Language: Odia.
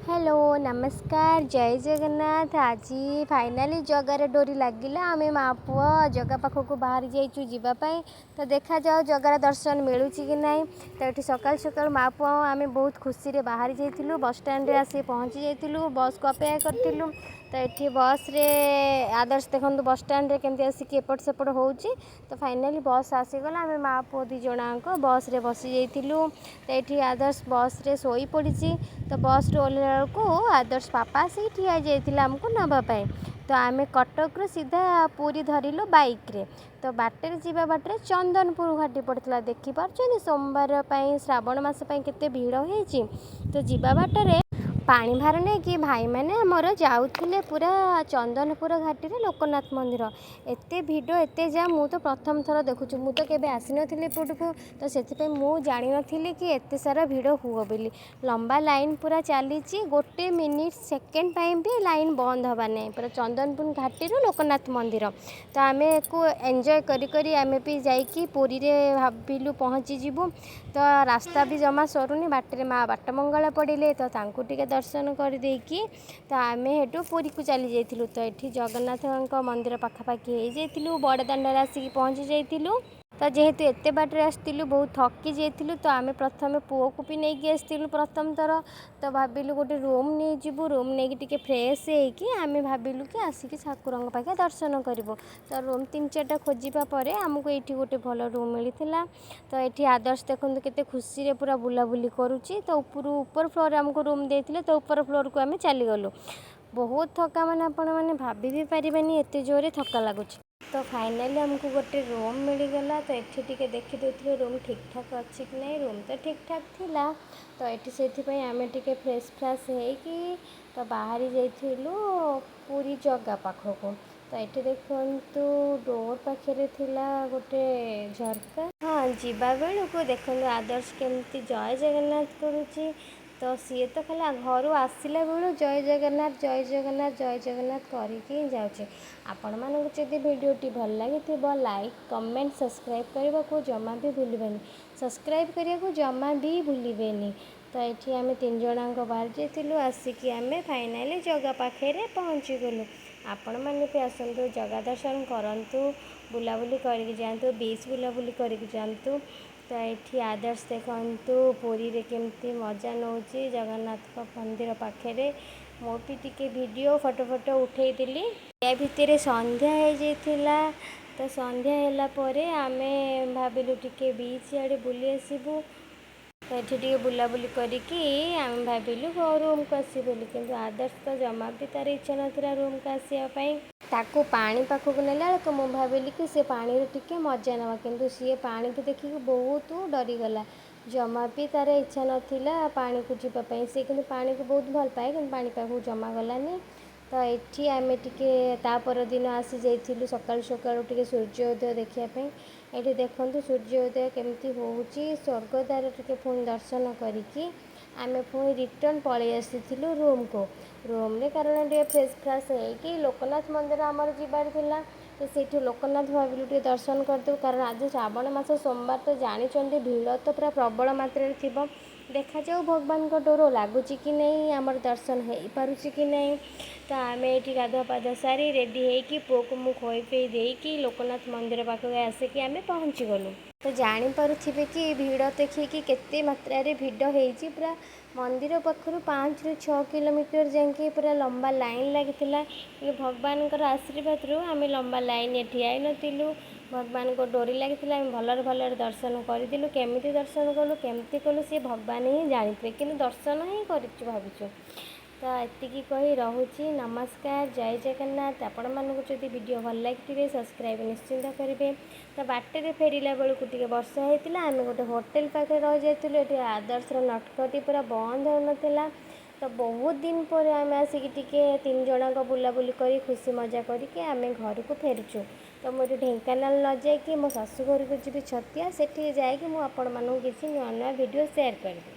ହ୍ୟାଲୋ, ନମସ୍କାର, ଜୟ ଜଗନ୍ନାଥ। ଆଜି ଫାଇନାଲି ଜଗାର ଡୋରି ଲାଗିଲା। ଆମେ ମା ପୁଅ ଜଗା ପାଖକୁ ବାହାରି ଯାଇଛୁ ଯିବା ପାଇଁ। ତ ଦେଖାଯାଉ ଜଗାର ଦର୍ଶନ ମିଳୁଛି କି ନାହିଁ। ତ ଏଠି ସକାଳୁ ସକାଳୁ ମା ପୁଅ ଆମେ ବହୁତ ଖୁସିରେ ବାହାରି ଯାଇଥିଲୁ। ବସଷ୍ଟାଣ୍ଡରେ ଆସି ପହଞ୍ଚି ଯାଇଥିଲୁ, ବସ୍କୁ ଅପେକ୍ଷା କରିଥିଲୁ। ତ ଏଠି ବସ୍ରେ ଆଦର୍ଶ ଦେଖନ୍ତୁ ବସଷ୍ଟାଣ୍ଡରେ କେମିତି ଆସିକି ଏପଟ ସେପଟ ହେଉଛି। ତ ଫାଇନାଲି ବସ୍ ଆସିଗଲା। ଆମେ ମା ପୁଅ ଦୁଇ ଜଣଙ୍କ ବସ୍ରେ ବସି ଯାଇଥିଲୁ। ତ ଏଠି ଆଦର୍ଶ ବସ୍ରେ ଶୋଇପଡ଼ିଛି। ତ ବସ୍ରୁ ଓହ୍ଲାଇଲା ବେଳକୁ ଆଦର୍ଶ ପାପା ଆସିକି ଠିଆ ହେଇଯାଇଥିଲା ଆମକୁ ନେବା ପାଇଁ। ତ ଆମେ କଟକରୁ ସିଧା ପୁରୀ ଧରିଲୁ ବାଇକ୍ରେ। ତ ବାଟରେ ଯିବା ବାଟରେ ଚନ୍ଦନପୁର ଘାଟି ପଡ଼ିଥିଲା। ଦେଖିପାରୁଛନ୍ତି ସୋମବାର ପାଇଁ, ଶ୍ରାବଣ ମାସ ପାଇଁ କେତେ ଭିଡ଼ ହେଇଛି। ତ ଯିବା ବାଟରେ ପାଣି ଭାର ନେଇକି ଭାଇମାନେ ଆମର ଯାଉଥିଲେ ପୁରା ଚନ୍ଦନପୁର ଘାଟିରେ ଲୋକନାଥ ମନ୍ଦିର। ଏତେ ଭିଡ଼, ଏତେ ଜାମ୍, ମୁଁ ତ ପ୍ରଥମ ଥର ଦେଖୁଛି। ମୁଁ ତ କେବେ ଆସିନଥିଲି ଏପଟକୁ, ତ ସେଥିପାଇଁ ମୁଁ ଜାଣିନଥିଲି କି ଏତେ ସାରା ଭିଡ଼ ହୁଅ ବୋଲି। ଲମ୍ବା ଲାଇନ୍ ପୁରା ଚାଲିଛି, ଗୋଟେ ମିନିଟ୍ ସେକେଣ୍ଡ ପାଇଁ ବି ଲାଇନ୍ ବନ୍ଦ ହେବାର ନାହିଁ, ପୁରା ଚନ୍ଦନପୁର ଘାଟିରୁ ଲୋକନାଥ ମନ୍ଦିର। ତ ଆମେକୁ ଏନ୍ଜୟ କରି କରି ଆମେ ବି ଯାଇକି ପୁରୀରେ ଭାବିଲୁ ପହଞ୍ଚିଯିବୁ। ତ ରାସ୍ତା ବି ଜମା ସରୁନି। ବାଟରେ ମା ବାଟମଙ୍ଗଳା ପଡ଼ିଲେ, ତ ତାଙ୍କୁ ଟିକେ ଦର୍ଶନ କରିଦେଇକି ତ ଆମେ ହେଠୁ ପୁରୀକୁ ଚାଲି ଯାଇଥିଲୁ। ତ ଏଠି ଜଗନ୍ନାଥଙ୍କ ମନ୍ଦିର ପାଖାପାଖି ହେଇଯାଇଥିଲୁ, ବଡ଼ ଦାଣ୍ଡରେ ଆସିକି ପହଞ୍ଚି ଯାଇଥିଲୁ। ତ ଯେହେତୁ ଏତେ ବାଟରେ ଆସିଥିଲୁ, ବହୁତ ଥକି ଯାଇଥିଲୁ। ତ ଆମେ ପ୍ରଥମେ ପୁଅକୁ ବି ନେଇକି ଆସିଥିଲୁ ପ୍ରଥମ ଥର। ତ ଭାବିଲୁ ଗୋଟେ ରୁମ୍ ନେଇଯିବୁ, ରୁମ୍ ନେଇକି ଟିକେ ଫ୍ରେଶ୍ ହେଇକି ଆମେ ଭାବିଲୁ କି ଆସିକି ଠାକୁରଙ୍କ ପାଖେ ଦର୍ଶନ କରିବୁ। ତ ରୁମ୍ ତିନି ଚାରିଟା ଖୋଜିବା ପରେ ଆମକୁ ଏଇଠି ଗୋଟେ ଭଲ ରୁମ୍ ମିଳିଥିଲା। ତ ଏଠି ଆଦର୍ଶ ଦେଖନ୍ତୁ କେତେ ଖୁସିରେ ପୁରା ବୁଲାବୁଲି କରୁଛି। ତ ଉପରୁ ଉପର ଫ୍ଲୋର୍ରେ ଆମକୁ ରୁମ୍ ଦେଇଥିଲେ, ତ ଉପର ଫ୍ଲୋର୍କୁ ଆମେ ଚାଲିଗଲୁ। ବହୁତ ଥକା, ମାନେ ଆପଣମାନେ ଭାବି ବି ପାରିବେନି, ଏତେ ଜୋରରେ ଥକା ଲାଗୁଛି। ତ ଫାଇନାଲି ଆମକୁ ଗୋଟେ ରୁମ୍ ମିଳିଗଲା। ତ ଏଠି ଟିକେ ଦେଖିଦେଉଥିଲୁ ରୁମ୍ ଠିକ୍ଠାକ୍ ଅଛି କି ନାହିଁ। ରୁମ୍ ତ ଠିକ୍ଠାକ୍ ଥିଲା। ତ ଏଠି ସେଥିପାଇଁ ଆମେ ଟିକେ ଫ୍ରେଶ୍ ଫ୍ରାସ୍ ହେଇକି ତ ବାହାରି ଯାଇଥିଲୁ ପୁରୀ ଜଗା ପାଖକୁ। ତ ଏଠି ଦେଖନ୍ତୁ ଡୋର୍ ପାଖରେ ଥିଲା ଗୋଟେ ଝରକା। ହଁ, ଯିବା ବେଳକୁ ଦେଖନ୍ତୁ ଆଦର୍ଶ କେମିତି ଜୟ ଜଗନ୍ନାଥ କରୁଛି। ତ ସିଏ ତ ଖାଲି ଘରୁ ଆସିଲା ବେଳୁ ଜୟ ଜଗନ୍ନାଥ, ଜୟ ଜଗନ୍ନାଥ, ଜୟ ଜଗନ୍ନାଥ କରିକି ହିଁ ଯାଉଛି। ଆପଣମାନଙ୍କୁ ଯଦି ଭିଡ଼ିଓଟି ଭଲ ଲାଗିଥିବ, ଲାଇକ୍, କମେଣ୍ଟ, ସବସ୍କ୍ରାଇବ୍ କରିବାକୁ ଜମା ବି ଭୁଲିବେନି। ସବସ୍କ୍ରାଇବ୍ କରିବାକୁ ଜମା ବି ଭୁଲିବେନି। ତ ଏଠି ଆମେ ତିନି ଜଣଙ୍କ ବାହାରି ଯାଇଥିଲୁ। ଆସିକି ଆମେ ଫାଇନାଲି ଜଗା ପାଖରେ ପହଞ୍ଚିଗଲୁ। ଆପଣମାନେ ବି ଆସନ୍ତୁ, ଜଗା ଦର୍ଶନ କରନ୍ତୁ, ବୁଲାବୁଲି କରିକି ଯାଆନ୍ତୁ, ବିଚ୍ ବୁଲାବୁଲି କରିକି ଯାଆନ୍ତୁ। ତ ଏଠି ଆଦର୍ଶ ଦେଖନ୍ତୁ ପୁରୀରେ କେମିତି ମଜା ନେଉଛି ଜଗନ୍ନାଥଙ୍କ ମନ୍ଦିର ପାଖରେ। ମୁଁ ବି ଟିକେ ଭିଡ଼ିଓ ଫଟୋ ଫଟୋ ଉଠେଇଥିଲି। ୟା ଭିତରେ ସନ୍ଧ୍ୟା ହେଇଯାଇଥିଲା। ତ ସନ୍ଧ୍ୟା ହେଲା ପରେ ଆମେ ଭାବିଲୁ ଟିକେ ବିଚ୍ ଆଡ଼େ ବୁଲି ଆସିବୁ। ତ ଏଠି ଟିକେ ବୁଲାବୁଲି କରିକି ଆମେ ଭାବିଲୁ ରୁମ୍କୁ ଆସିବୁ ବୋଲି, କିନ୍ତୁ ଆଦର୍ଶ ତ ଜମା ବି ତାର ଇଚ୍ଛା ନଥିଲା ରୁମ୍କୁ ଆସିବା ପାଇଁ। ତାକୁ ପାଣି ପାଖକୁ ନେଲା ବେଳକୁ ମୁଁ ଭାବିଲି କି ସେ ପାଣିରେ ଟିକେ ମଜା ନେବ, କିନ୍ତୁ ସିଏ ପାଣିକୁ ଦେଖିକି ବହୁତ ଡରିଗଲା। ଜମା ବି ତାର ଇଚ୍ଛା ନଥିଲା ପାଣିକୁ ଯିବା ପାଇଁ। ସେ କିନ୍ତୁ ପାଣିକୁ ବହୁତ ଭଲ ପାଏ, କିନ୍ତୁ ପାଣି ପାଖକୁ ଜମା ଗଲାନି। ତ ଏଠି ଆମେ ଟିକେ ତା ପରଦିନ ଆସି ଯାଇଥିଲୁ ସକାଳୁ ସକାଳୁ ଟିକେ ସୂର୍ଯ୍ୟ ଉଦୟ ଦେଖିବା ପାଇଁ। ଏଠି ଦେଖନ୍ତୁ ସୂର୍ଯ୍ୟ ଉଦୟ କେମିତି ହେଉଛି। ସ୍ୱର୍ଗଦ୍ୱାର ଟିକେ ପୁଣି ଦର୍ଶନ କରିକି ଆମେ ପୁଣି ରିଟର୍ଣ୍ଣ ପଳେଇ ଆସିଥିଲୁ ରୁମ୍କୁ। ରୁମ୍ରେ କାରଣ ଟିକେ ଫ୍ରେଶ୍ ଫ୍ରାସ୍ ହେଇକି ଲୋକନାଥ ମନ୍ଦିର ଆମର ଯିବାର ଥିଲା। ତ ସେଇଠୁ ଲୋକନାଥ ଭାବିଲୁ ଟିକେ ଦର୍ଶନ କରିଦେବୁ, କାରଣ ଆଜି ଶ୍ରାବଣ ମାସ ସୋମବାର ତ ଜାଣିଛନ୍ତି ଭିଡ଼ ତ ପୁରା ପ୍ରବଳ ମାତ୍ରାରେ ଥିବ। ଦେଖାଯାଉ ଭଗବାନଙ୍କ ଡୋର ଲାଗୁଛି କି ନାହିଁ, ଆମର ଦର୍ଶନ ହେଇପାରୁଛି କି ନାହିଁ। ତ ଆମେ ଏଇଠି ଗାଧୁଆ ପାଧୁଆ ସାରି ରେଡ଼ି ହେଇକି ପୁଅକୁ ମୁଁ ଖୋଇ ପେଇ ଦେଇକି ଲୋକନାଥ ମନ୍ଦିର ପାଖକୁ ଆସିକି ଆମେ ପହଞ୍ଚିଗଲୁ। ତ ଜାଣିପାରୁଥିବେ କି ଭିଡ଼ ଦେଖିକି କେତେ ମାତ୍ରାରେ ଭିଡ଼ ହେଇଛି। ପୁରା ମନ୍ଦିର ପାଖରୁ 5ରୁ 6 କିଲୋମିଟର ଯାଇକି ପୁରା ଲମ୍ବା ଲାଇନ୍ ଲାଗିଥିଲା। କିନ୍ତୁ ଭଗବାନଙ୍କର ଆଶୀର୍ବାଦରୁ ଆମେ ଲମ୍ବା ଲାଇନ୍ରେ ଠିଆ ହେଇନଥିଲୁ। ଭଗବାନଙ୍କ ଡୋରି ଲାଗିଥିଲା, ଆମେ ଭଲରେ ଭଲରେ ଦର୍ଶନ କରିଦେଲୁ। କେମିତି ଦର୍ଶନ କଲୁ, କେମିତି କଲୁ, ସିଏ ଭଗବାନ ହିଁ ଜାଣିଥିବେ, କିନ୍ତୁ ଦର୍ଶନ ହିଁ କରିଛୁ ଭାବୁଛୁ। ତ ଏତିକି କହି ରହୁଛି। ନମସ୍କାର, ଜୟ ଜଗନ୍ନାଥ। ଆପଣମାନଙ୍କୁ ଯଦି ଭିଡ଼ିଓ ଭଲ ଲାଗିଥିବେ, ସବସ୍କ୍ରାଇବ୍ ନିଶ୍ଚିନ୍ତ କରିବେ। ତ ବାଟରେ ଫେରିଲା ବେଳକୁ ଟିକେ ବର୍ଷା ହେଇଥିଲା, ଆମେ ଗୋଟେ ହୋଟେଲ ପାଖରେ ରହିଯାଇଥିଲୁ। ଏଠି ଆଦର୍ଶର ନଟଖଟି ପୁରା ବନ୍ଦ ହେଉନଥିଲା। ତ ବହୁତ ଦିନ ପରେ ଆମେ ଆସିକି ଟିକେ ତିନି ଜଣଙ୍କ ବୁଲାବୁଲି କରି ଖୁସି ମଜା କରିକି ଆମେ ଘରକୁ ଫେରୁଛୁ। ତ ମୁଁ ଏଠି ଢେଙ୍କାନାଳ ନ ଯାଇକି ମୋ ଶାଶୁ ଘରକୁ ଯିବି ଛତିଆ, ସେଠିକି ଯାଇକି ମୁଁ ଆପଣମାନଙ୍କୁ କିଛି ନୂଆ ନୂଆ ଭିଡ଼ିଓ ସେୟାର କରିବି।